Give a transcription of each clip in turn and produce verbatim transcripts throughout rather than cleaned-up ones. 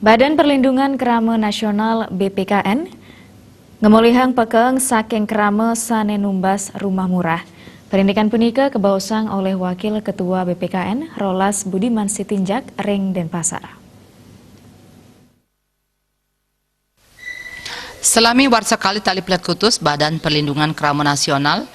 Badan Perlindungan Krama Nasional, B P K N, ngamolihang pekaeng saking krama sane numbas Rumah Murah. Parindikan punika kabaosang olih Wakil Ketua B P K N, Rolas Budiman Sitinjak, ring Denpasar. Salami warsa kalih tali plekutus, Badan Perlindungan Krama Nasional,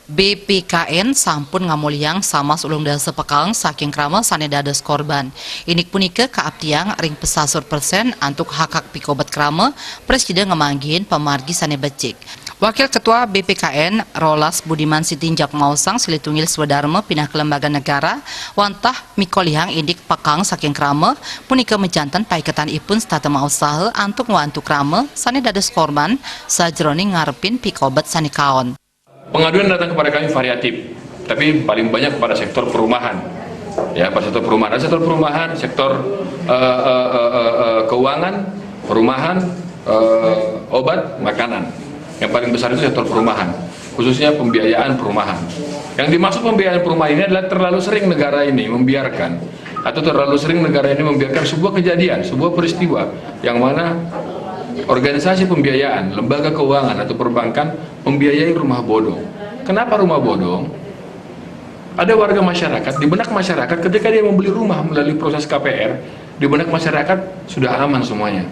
B P K N, sampun ngamolihang samas ulung dasa pekaeng saking krama sane dados korban. Indik punika kaaptiang ring pesasur persen antuk hak-hak pikobet krama, prasida ngamanggihin pamargi sane becik. Wakil Ketua B P K N, Rolas Budiman Sitinjak, maosang silih tunggil swadarma pinaka lembaga negara wantah mikolihang indik pekaeng saking krama, punika majanten paiketan ipun setata mausaha antuk ngwantu krama sane dados korban sajroning ngarepin pikobet sane kaon. Pengaduan datang kepada kami variatif, tapi paling banyak pada sektor perumahan. Ya, pada sektor perumahan. Ada sektor perumahan, sektor, eh, eh, eh, eh, eh, keuangan, perumahan, eh, obat, makanan. Yang paling besar itu sektor perumahan, khususnya pembiayaan perumahan. Yang dimaksud pembiayaan perumahan ini adalah terlalu sering negara ini membiarkan, atau terlalu sering negara ini membiarkan sebuah kejadian, sebuah peristiwa yang mana organisasi pembiayaan, lembaga keuangan atau perbankan membiayai rumah bodong. Kenapa rumah bodong? Ada warga masyarakat, di benak masyarakat, ketika dia membeli rumah melalui proses K P R, di benak masyarakat sudah aman semuanya.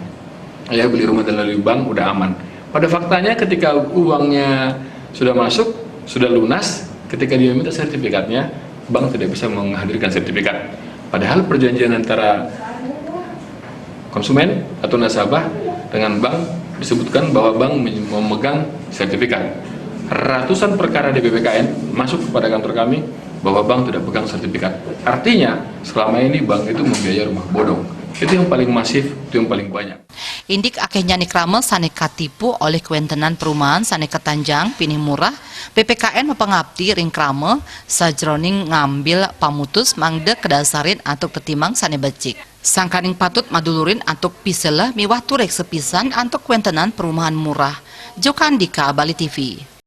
Ya, beli rumah melalui bank udah aman. Pada faktanya, ketika uangnya sudah masuk, sudah lunas, ketika dia minta sertifikatnya, bank tidak bisa menghadirkan sertifikat. Padahal perjanjian antara konsumen atau nasabah dengan bank disebutkan bahwa bank men-, memegang sertifikat. Ratusan perkara di B P K N masuk kepada kantor kami bahwa bank tidak pegang sertifikat. Artinya, selama ini bank itu membiayai rumah bodong. Itu yang paling masif, itu yang paling banyak. Indik akehnyané krama sané katipu olih kawéntenan perumahan sané katanjang pinih murah, B P K N mapangapti ring krama sajroning ngambil pamutus mangda kadasarin antuk tetimang sané becik. Sangkaning patut madulurin antuk piselah miwah tureksa pisan antuk kawéntenan perumahan murah. Jokandika, Bali T V.